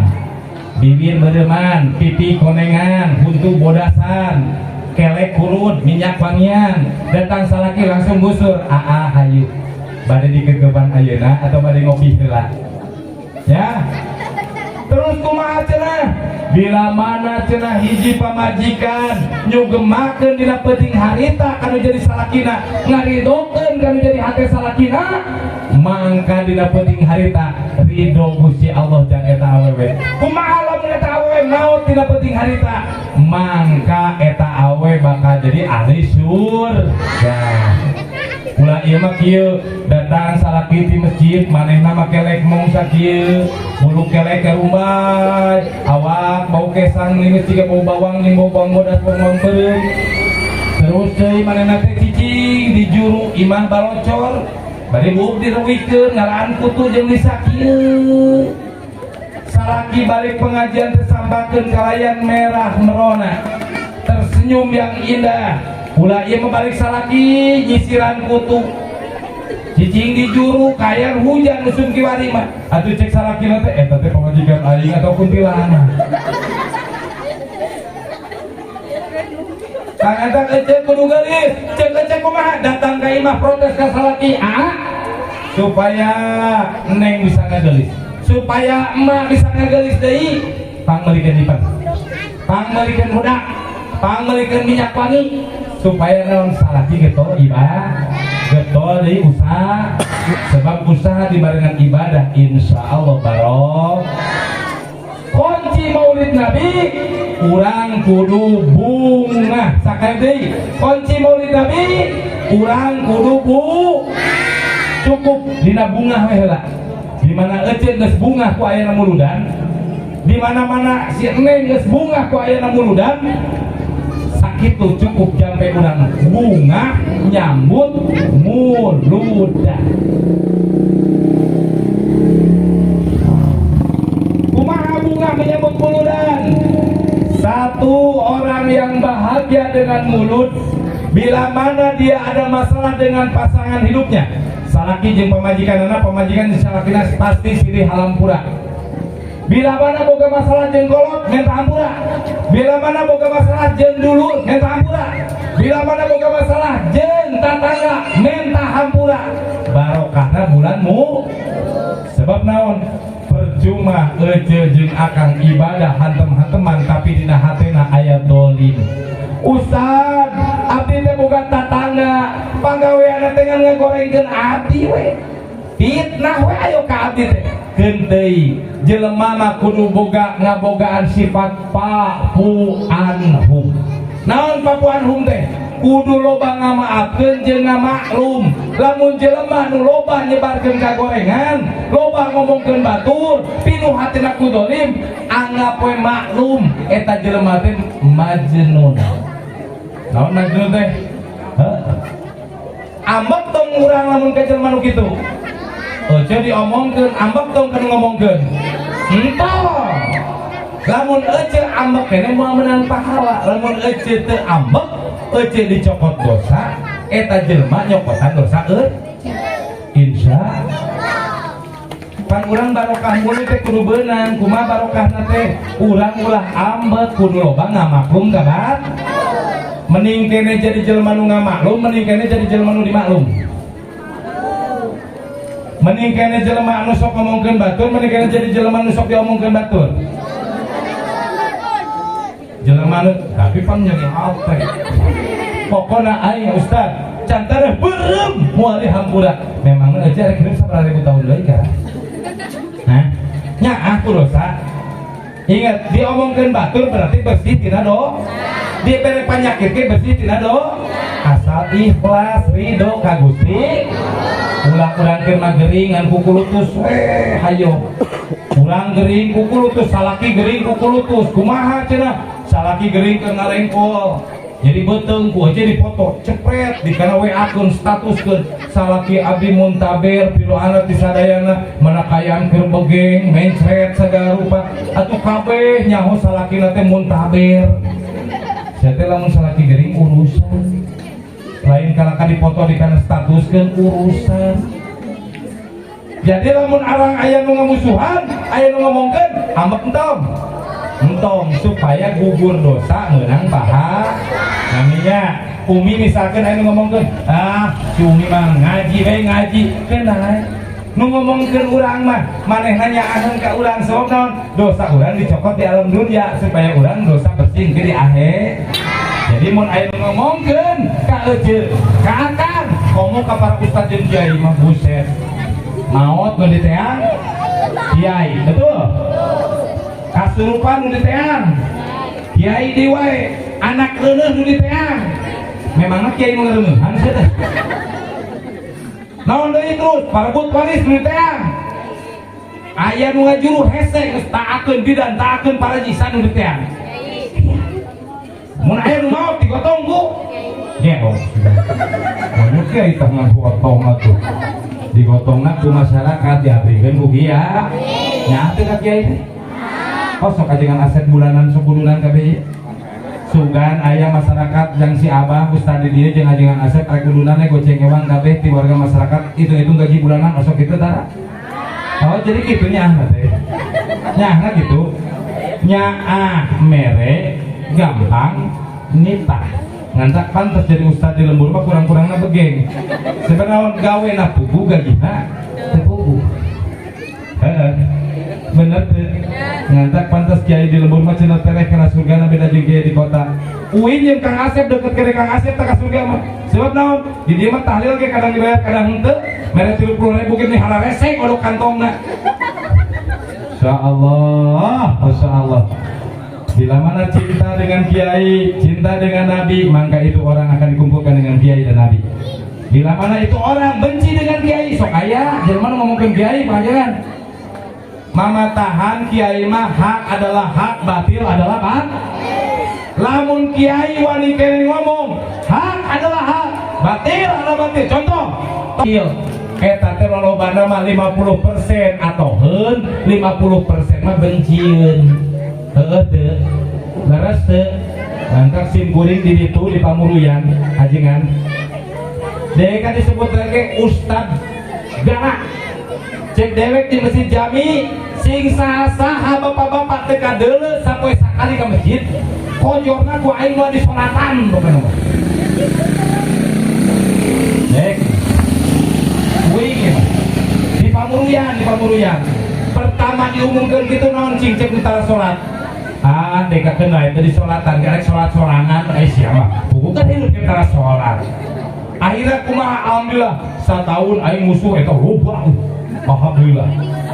bibir berdeman, pipi konengan, huntu bodasan, kelek kurut, minyak wangian. Datang salaki langsung busur, "Aa, hayu bade dikegeban ayeuna atau bade ngopi heula?" Ya, terus kumaha cenah? Bila mana cenah hiji pamajikan nyugemakeun dina peuting harita kanu jadi salakina, ngaridokeun kanu jadi hate salakina, mangka dina peuting harita ridho Gusti Allah jang eta awewe. Kumaha lamun eta awewe maot dina peuting harita? Mangka eta awewe bakal jadi ahli surga. Ulah ieu mah kieu, datang salaki di masjid, manehna make lekmong sakieu, bulu kelek rumbay, awak bau kesang lingus jiga bau bawang jeung bau bawang bodas, bau bawang beureum. Terus deui manehna teh cicing di juru imah balocor, bari buuk diruwikeun, ngalaan kutu jeung disakieu. Salaki balik pengajian teh sampakeun kalayan merah merona, tersenyum yang indah. Ulah ieu mah, balik salaki nyisiran kutu, cicing di juru, kayan hujan usum kiwari mah. Atuh cek salaki teh, eta teh pamajikan aing atau kuntilanak? Kang eta ece kudu geulis. Cek ece kumaha? Datang ka imah, protes ka salaki, "Ah, supaya neng bisa ngagelis, supaya emak bisa ngagelis deui, pangmeulikeun lipat, pangmeulikeun budak, pangmeulikeun minyak wangi." Supaya naon? Salaki getol ibadah, getol deui usaha, sebab usaha dibarengan ibadah insya Allah barok. Kunci Maulid Nabi, urang kudu bungah. Sakali deui, kunci Maulid Nabi, urang kudu bu cukup dina bungah we heula. Di mana ece geus bungah ku ayana muludan, di mana-mana si Neng geus bungah ku ayana muludan, sakitu cukup jampe urang bungah nyambut muludan. Kumaha bungah menyambut muludan? Satu orang yang bahagia dengan mulud, bila mana dia ada masalah dengan pasangan hidupnya, salaki jeung pamajikan anak, pamajikan jeung salakina, pasti silih halampura. Bila mana boga masalah jeung kolot, minta hampura. Bila mana boga masalah jeung dulur, minta hampura. Bila mana boga masalah jeung tatangga, minta hampura. Barokahna bulan mu. Sebab naon? Percuma ece jeung akang ibadah hantem-hanteman tapi dina hatena aya dolim. "Ustad, abdi teh boga tatangga, panggaweanna teh ngan ngagorengkeun abdi we, fitnah we ayo ka abdi teh." Keun deui, jelema mah kudu boga ngabogaan sifat fa'fu anhum. Naon fa'fu anhum teh? Kudu loba ngamaafkeun jeung ngamaklum. Lamun jelema nu loba nyebarkeun kagorengan, loba ngomongkeun batur, pinuh hatina ku dolim, anggap we maklum eta jelema teh majnun. Naon majnun teh? Heuh. Ambek tong urang lamun ka jelema nu kitu. Ece diomongkeun, ambek tong kan ngomongkeun. Entah. Lamun ece ambek kene moal menang pahala. Lamun ece teu ambek, ece dicokot dosa, eta jelema nyokotan dosa euy. Insya pan urang barokah mulut teh kudu beunang. Kumaha barokahna teh? Urang ulah ambek, kudu loba ngamaklum ka bat. Mending kene jadi jelema nu ngamaklum, mending kene jadi jelema nu dimaklum. Mending kene jelema anu sok ngomongkeun batur, mending kene jadi jelema nu sok diomongkeun batur. Jelema nu tapi pan nyeri hate. Pokona aing ustad, can tareh beureum moal dihampura. Memang aja rek hirup sabaraha ribu tahun deui kan? Hah? Nyaah ku dosa. Ingat, diomongkeun batur berarti bersih tina do. Dibere penyakit ge bersih tina do. Asal ikhlas ridho ka Gusti. Ulah urang keur mah gering ngan kukulutus we hayo. Urang gering kukulutus, salaki gering kukulutus. Kumaha cenah? Salaki gering keur ngarengkol. Jadi beuteung ku aja dipoto, cepret di kana WA keun, statuskeun, "Salaki abdi muntaber, piluana ti sadayana, mana kayaan keur begeng, mencret segala rupa." Atuh kabeh nyaho salakina teh muntaber. Sia teh lamun salaki gering urusan. Lain kalaka dipoto di kana statuskeun urusan. Jadi lamun arang aya nu ngamusuhan, aya nu ngomongkeun, ambek entong. Entong supaya gugur dosa meunang paha. Namanya Umi misalkan aya nu ngomongkeun, "Ah, si Umi mah ngaji we ngaji." Keun nu ngomongkeun urang mah manehna nyaaheun ka urang, sebab naon? Dosa urang dicokot di alam dunia supaya urang dosa bersih ke di akhir. Jadi mun aya nu ngomongkeun ka ece, ka akang, komo ka para ustad jeung kiai mah, buset. Maot nu diteang kiai, betul? Kasurupan nu diteang kiai deui wae, anak reuneuh nu diteang. Memangna kiai nu ngareuneuhan sia teh? Naon deui terus parebut waris nu diteang. Aya nu ngajuru hese geus taakeun bidan, taakeun parajisan, nu diteang. Mun aya nu maot digotong ku gero. Mun kiai tah ngagotong atuh. Digotongna ku masyarakat, diabrikeun ku kiai. Nya teu ka kiai teh. Oh, sok ajengan aset bulanan sukudunan kabeh. Sugan aya masyarakat yang si abah ustad di dieu jeung ajengan asep rek kudunan goceng ewang kabeh ti warga masyarakat, hitung-hitung gaji bulanan, osok kitu tara. Oh, jadi kitu nyaahna teh. Nyaahna gitu. Nyaah mere gampang nitah. Ngantak pantes jadi ustad di lembur mah kurang-kurangna begeng. Sebenarnya gawe na pugu, gajina teu pugu. Heeh. Bener teu? Ngantak pantes kiai di lembur mah cenah tereh kana surga beda jeung kiai di kota. Uin jeung Kang Asep deket kene Kang Asep teh ka surga mah. Sebab naon? Di dieu mah tahlil ge kadang dibayar kadang henteu. Mere 30.000 ge hararesek odok kantongna. Insyaallah, Masya Allah. Bila mana cinta dengan kiai, cinta dengan nabi, maka itu orang akan dikumpulkan dengan kiai dan nabi. Bila mana itu orang benci dengan kiai, sok aya, jelema nu ngomongkeun kiai, panjangan. Mama tahan kiai mah hak adalah hak, batil adalah hak. Lamun kiai wani kene ngomong, hak adalah hak, batil adalah batil. Contoh, batil. Eta teh lolobana mah 50% atau heun 50% mah bencieun. Heeh teu. Leres teu. Lantas sim kuring di ditu di Pamuruyan ajengan. Dewek kan disebut lagi Ustad galak. Cek dewek di masjid jami sing saha-saha bapak-bapak teu kadeuleu sapoe sakali ka masjid, kojorna ku aing moal disolatan pokona mah. Dek. Kuing ya mah. Di Pamuruyan, di Pamuruyan. Pertama diumumkan gitu naon cing cek utara salat. Ah, dekakeun wae teu disolatan, karek salat sorangan eh siapa? Buku kan hidup kita salat. Akhirnya kumaha, alhamdulillah setahun aing musuh eta loba. Alhamdulillah.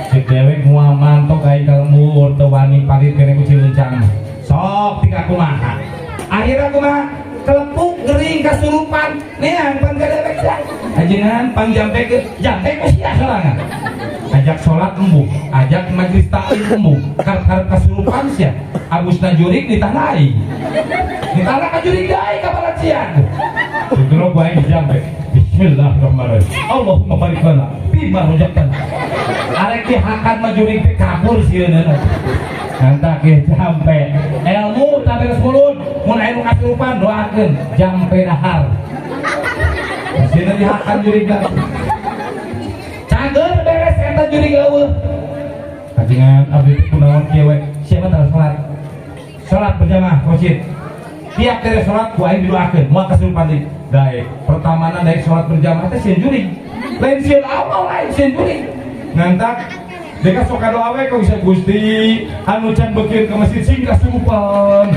Cek dewek moal mantok aing ka lembur teu wani palit kene ku Cilencang. Sok tika kumaha. Akhirnya kumaha? Kelepuk gering kasurupan neang pan ka dewek sia. Ajengan pan jampe ke jampe ku sia sorangan. Ajak sholat embung, ajak majelis taklim embung, karep kasurupan sia. Abusna jurik di tanah aing. Di tanah ka jurik deui ka sia. Itu lo gua aing dijampe. Bismillahirrahmanirrahim. Allahumma barik lana bima razaqtana. Arek dihakan mah jurik teh kabur sieun. Nantak ge jampe. Ilmu tak beres mulut, mun aya nu kasurupan doakeun jampe dahar. Sieun dihakan jurik. Cager beres eta jurik eueuh. Kajengan abdi teh kunaon kieu we? Siapa tara salat? Salat berjamaah masjid. Tiap dari salat ku aing didoakeun moal kasurupan deui. Daek pertamana daek salat berjamaah teh sieun jurig. Lain sieun Allah, lain sieun jurig. Ngantak deka sok doa we kok bisa Gusti anu can beukieun ke masjid sing kasurupan.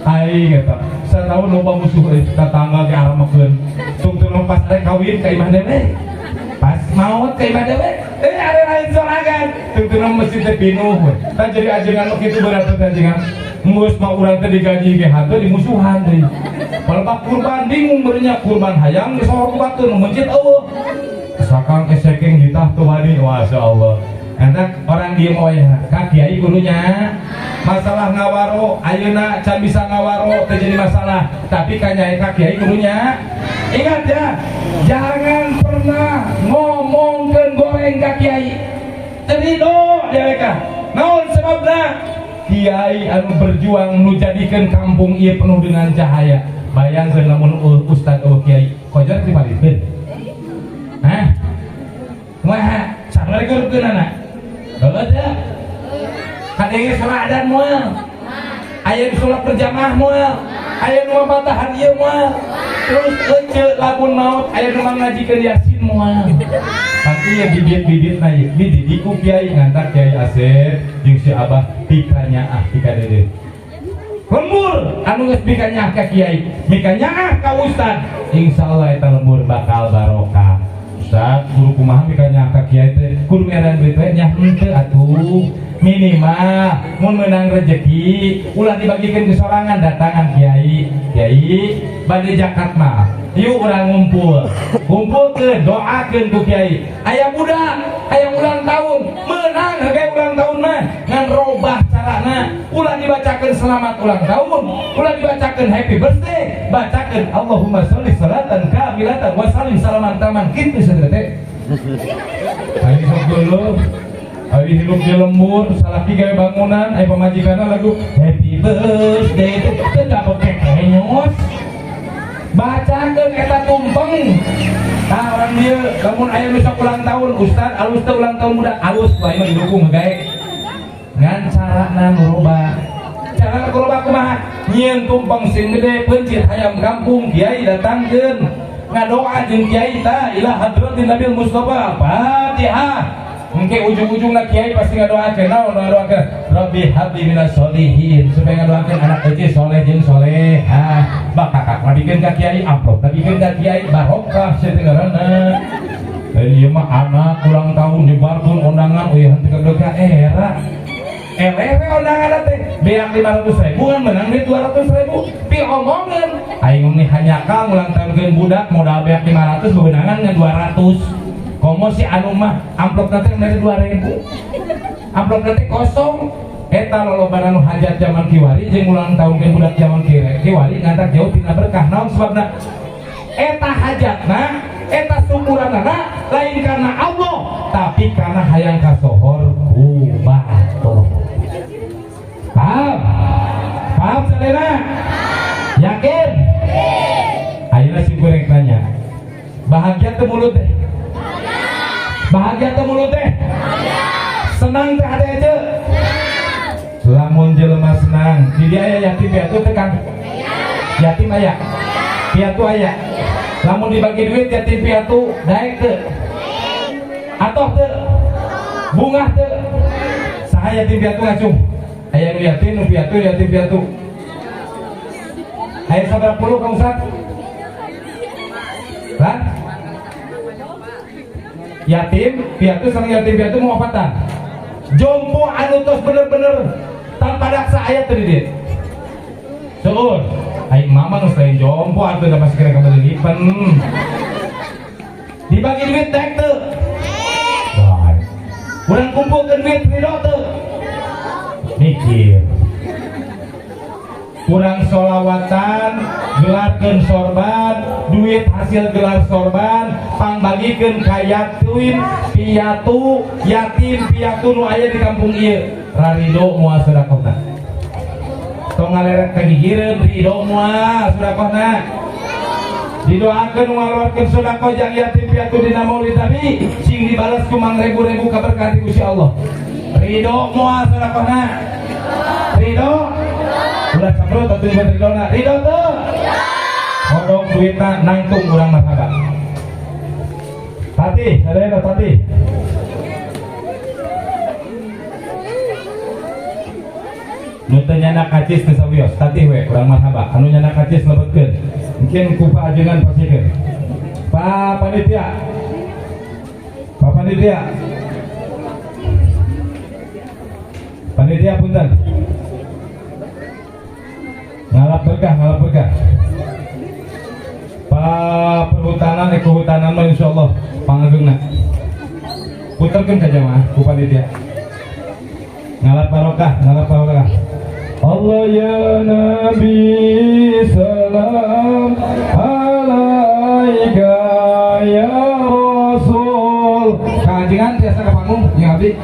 Aing eta satahun loba musuh euy, tetangga ge aramekeun. Tungtung pas arek kawin ka imah dewek. Pas maot ka imah dewek, eh are lain sorangan. Tungtung masjid teh pinuh we. Tah jadi ajengan mah kitu berat teh ajengan. Geus mah urang teh digaji ge hanteu dimusuhan deui. Palebak kurban bingung beunya kurban hayang disohor ku batur nu mencit eueuh. Sakang esekeng ditah teu wani, masya Allah. Nanti orang diem wae ka kiai gurunya. Masalah ngawaro ayeuna can bisa ngawaro teu jadi masalah, tapi ka nyai ka kiai gurunya. Ingat ya, jangan pernah ngomongkeun goreng ka kiai. Teu ridho deweka. Naon sebabna? Kiai anu berjuang nu jadikeun kampung ieu penuh dengan cahaya. Bayangkeun lamun ustad euweuh kiai, kojar dipalihkeun. Hah? Kumaha? Sabar anak. Heueuh teu? Kadenge sholat moal. Aya nu sholat berjamaah moal. Aya nu mapatahan ieu moal. Terus ece lamun maut aya nu ngajikeun Yasin moal. Tapi ya bibit-bibit na ieu dididik ku kiai, ngantak Kiai Asep jeung si Abah pikanyaah pika dede. Lembur anu geus pikanyaah ka kiai, mikanyaah ka ustad, insyaallah eta lembur bakal barokah. Ustad, guru kumaha mikanyaah ka kiai teh? Kudu merean duit we nya henteu atuh. Minimal mun meunang rezeki ulah dibagikeun ke sorangan, datangan kiai. Kiai bade zakat mah. Yuk urang ngumpul. Kumpulkeun, doakeun ku kiai. Aya budak, aya ulang tahun, meunang heug ulang tahun mah ngan robah carana. Ulah dibacakeun selamat ulang tahun, ulah dibacakeun happy birthday, bacakeun Allahumma sholli salatan kamilatan wa sallim salaman taman kitu saudara teh. Ayo sok dulu. Ayo hidup di lembur, salaki gawe bangunan, ayo pamajikanna lagu happy birthday itu teu dapet kenyos. Bacakeun eta tumpeng. Tah orang dieu lamun aya nu sok ulang tahun, ustad alus teu ulang tahun budak alus wae mah didukung gae. Ngan carana nu robah. Carana nu robah kumaha? Nyieun tumpeng sing gede, peuncit hayam kampung, kiai datangkeun. Ngadoa jeung kiai tah ila hadratin Nabil Mustafa. Fatihah. Mungkin ujung-ujungna kiai pasti ngadoakeun naon, ngadoakeun Rabbi habli minas solihin, supaya ngadoakeun anak kecil soleh jeung solehah. Bakakak ngabikeun ka kiai, amplop ngabikeun ka kiai, barokah sia teh ngaranna. Lain ieu mah anak ulang tahun nyebarkeun undangan euy henteu ka era. Eleh we undangan teh beak 500 ribu kan menang duit 200 ribu piomongeun aing nih hanyakal ulang tahunkeun budak modal beak 500 bebenangan ngan 200. Komo si anu mah amplop nanti dari 2000, amplop nanti kosong. Eta lolobaran nu hajat zaman kiwari jeung ulang tahun ke budak zaman kiwari ngantak jauh tina berkah. Naon sebabna? Eta hajatna, eta syukuranana lain karena Allah, tapi karena hayang kasohor ku batur. Paham? Paham sadayana? Yakin? Ayeuna si goreng tanya, bahagia teu mulut teh? Bahagia teu mulut teh? Senang teh hade aja? Lamun jelema senang, di dia aya yatim piatu teh, Kang? Yatim aya? Piatu aya? Lamun dibagi duit yatim piatu daek teu? Atoh teu? Bungah teu? Saha yatim piatu ngacung? Aya nu yatim, nu piatu, yatim piatu. Aya sabaraha puluh, Kang Ustad? Hah? Yatim piatu sareng yatim piatu mau opatan. Jompo anu tos bener-bener tanpa daksa aya teu di dieu? Seueur. Aing mama geus lain jompo atuh, da masih kena kamelilipen. Dibagi duit daek teu? Daek. Urang kumpulkeun duit ridho teu? Mikir. Kurang solawatan, gelarkeun sorban, duit hasil gelar sorban pangbagikeun ka yatim piatu, yatim piatu nu aya di kampung ieu. Rarido moal sedekahna? Tong ngaleret ka gigireun, ridho moal sedekahna? Didoakeun ngaluarkeun sedekah jang yatim piatu dina Maulid Nabi sing dibalas ku mangrebu-rebu kaberkahan ti Gusti Allah. Ridho moal sedekahna? Ridho? Ulah cemberut atuh ieu ridona. Ridho teu? Kodok duitna nangtung urang marhaba. Tati, sadayana tati. Nu teu nyandak kacis teu sawios, tati we urang marhaba. Anu nyandak kacis lebetkeun. Mungkin ku Pak Ajengan pasikeun. Pak Panitia. Pak Panitia. Panitia punten. Ngalap berkah, ngalap berkah. Pak Perhutanan, Kehutanan mah insyaallah pangagengna. Puterkeun ka jamaah ku panitia. Ngalap barokah, ngalap barokah. Allah ya Nabi salam alaika ya Rasul. Kang Ajengan tiasa ka panggung jeung abdi.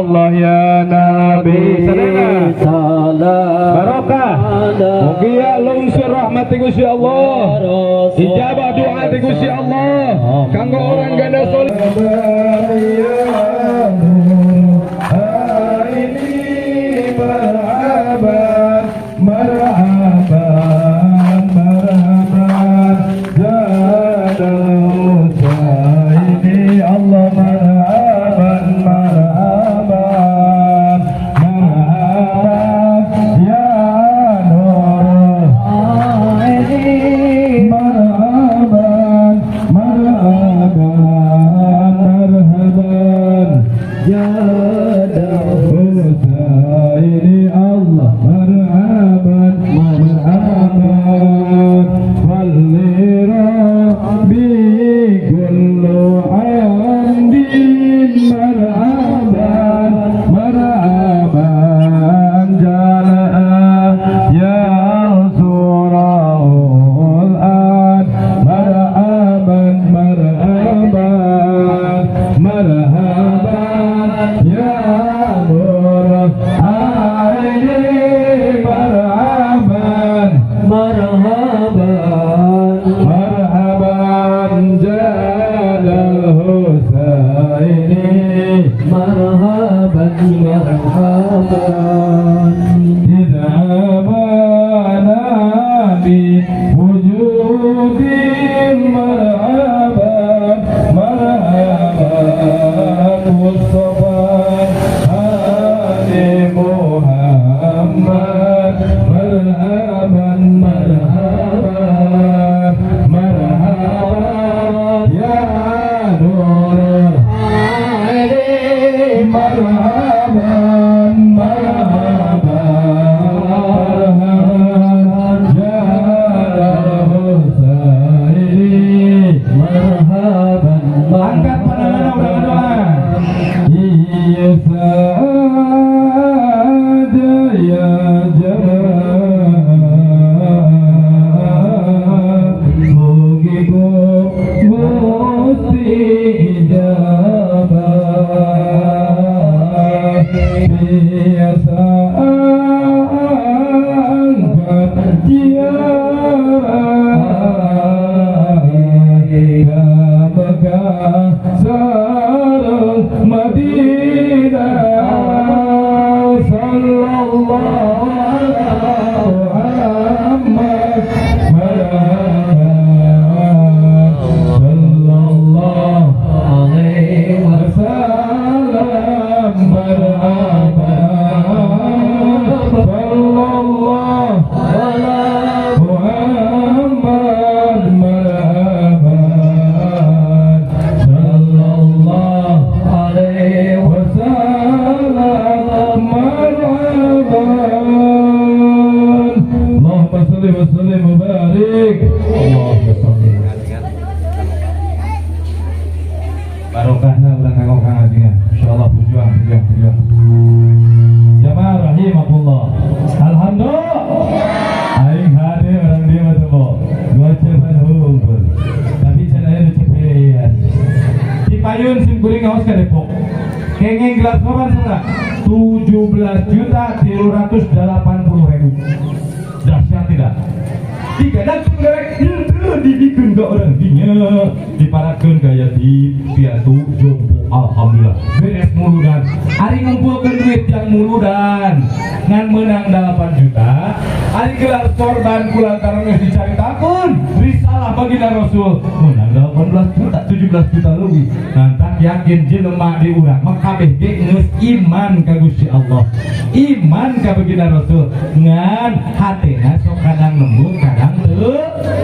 Allah ya Nabi. Sadayana. Salam. Barokah. Mugia lungsur rahmat ti Gusti Allah. Ijabah doa ti Gusti Allah. Kanggo orang Gandasoli. Ini marhaban, marhaban, marhaban. Jadal Husaini Allah marhaban, marhaban, marhaban. Ya Nur marhaban, marhaban, marhaban. Husaini Allah marhaban, marhaban. Walli rabbi kullu hamdin marhaban, marhaban. Jala'a ya surahul an marhaban, marhaban, marhaban. Ya nur aini marhaban, Marhaban. Marhaban jadal Husaini. Marhaban, marhaban. إذا بانا بوجود مرحبا، مرحبا. مصطفى هادي محمد مرحبا، مرحبا، مرحبا. يا نور مرحبا، مرحبا، مرحبا. يا الحسين Marhaban. Angkat pandangan, udah doa. Iya saja ya jamaah. Mugi Gusti ijabah. Biasa angkat ziarah ke Mekah sareng Madinah. Sallallahu ala Muhammad marhaban. Sallallahu Alaihi wasallam marhaban. Sallallahu ala Muhammad marhaban. Sallallahu alaihi wasallam marhaban. Allahumma salli wa sallim wa barik. Allahumma sholli. Barokahna urang kanggo kangajingan. Insyaallah berjuang, berjuang, berjuang. Jamaah rahimakumullah. Alhamdulillah. Aing hade urang dieu mah teu bo. Gocepan hungkul. Tapi can aya nu cepean. Di payun sim kuring ngaos ka Depok. Kenging gelar sorban sabaraha? 17 juta 380 ribu. Dahsyat tidak? Digadangkeun dewek henteu dibikeun ka urang dinya, diparakeun ka yatim piatu jompo. Alhamdulillah beres muludan. Ari ngumpulkeun duit yang muludan ngan menang 8 juta. Ari gelar sorban kulantaran geus dicaritakeun risalah baginda Rasul menang 18 juta, 17 juta lebih. Nantak yakin jelema di urang mah kabeh ge geus iman ka Gusti Allah, iman ka baginda Rasul, ngan hatena sok kadang lembut kadang teu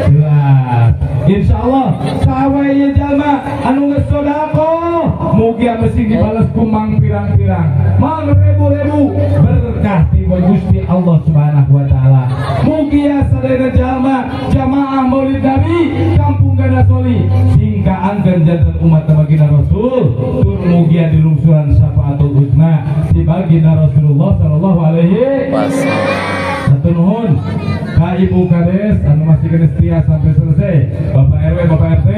teas. Insyaallah saha ye jalma anu geus sedekah mugia mesti dibales ku mang pirang-pirang, mang ribu-ribu berkah ti Gusti Allah Subhanahu wa taala. Mugia sadaya jalma jamaah Maulid Nabi Kampung Gandasoli sing kaangkeun janten umat baginda Rasul tur mugia dilungsuran syafaatul uzma di baginda Rasulullah sallallahu alaihi wasallam. Hatur nuhun ka Ibu Kades anu masih kena setia sampai selesai, Bapak RW, Bapak RT,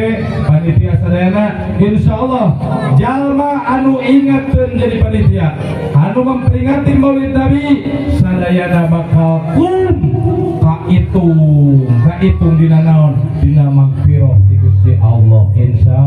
panitia sadayana. Insya Allah jalma anu ingatkeun jadi panitia anu memperingati Maulid Nabi sadayana bakal kum kaitung kaitung dina naon, dina magfirah di Gusti Allah, insya.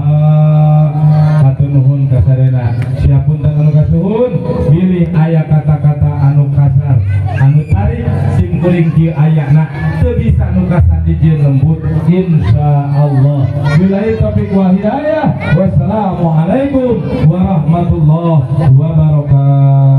Hatur nuhun ka sadayana. Siapun anu kasuhun bilih aya kata-kata anu kasar, anu tarik sim kuring kieu ayana teu bisa nu kasar dijieun lembut, insya Allah. Billahi taufiq wal hidayah, wassalamualaikum warahmatullahi wabarakatuh.